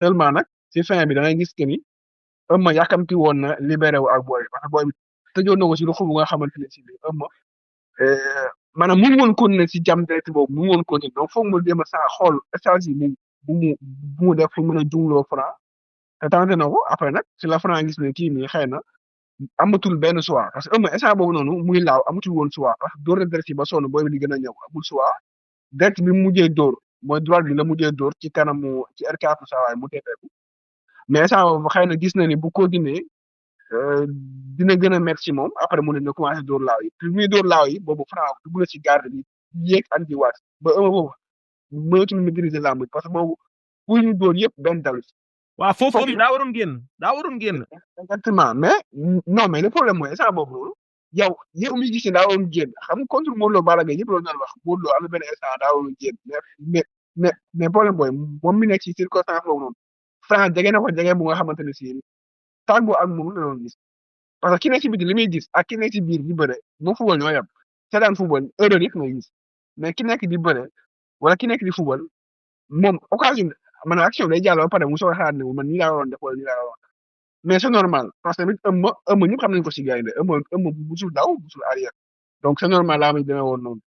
seulement nag ci fin bi da ngay gis que ni Eumeu yàkkamti woon na libéré wu ak booy bi parce que booy bi tëjoon na ko si ruq bu nga xamante ne si biir Eumeu maanaam mënu woon continuer si jam direct boobu mënu woon continuer donc foog mu jéem a saa xool stratégie bu mu def pour mën a jungloo Franc te tenté na ko après nag si la Franc gis ne kii nii xëy na amatul benn choix parce que Eumeu instant boobu noonu muy laaw amatul woon choix parce que dóor na direct yi ba sonn booy bi di gën a ñëw amul choix direct bi mu mujjee dóor mooy droite bi la mujjee dóor ci kanamu ci R4 saa waay mu teeteeku mais instant boobu xëy na gis na ni bu continuer dina gën a métti ci moom après mu ne na commencé dóor laaw yi puis muy dóor laaw yi boobu Franc dugg na ci garde bi yéeg ak di waat ba Eumeu boobu mënatul maîtriser lamb parce que boobu pour ñu dóor yëpp benn dalu ci waaw foofu daa waroon génn exactement mais non mais le problème mooy instant boobu noonu yow mi gis ne daa waroon génn xam nga contre Modou Lo Balla Gaye ñëpp loolu doon wax Modou Lo am na benn instant daa waroon génn mais problème booy moom mi nekk ci circonstance boobu noonu Franc jege na ko jege bu nga xamante ne si tàggoo ak moom la doon gis parce que ki nekk ci biti li muy gis ak ki nekk ci biir di bëre moom football ñoo yem seetaan football erreur yëpp ngay gis mais ki nekk di bëre wala ki nekk di football moom occasion maanaam action day jàll ba pare mu soog a xalaat ne man nii laa waroon def wala nii laa waroon def mais c'est normal parce que tamit Eumeu ñëpp xam nañ ko si gaynde Eumeu musul daw musul arrière donc c'est normal laa muy demee woon noonu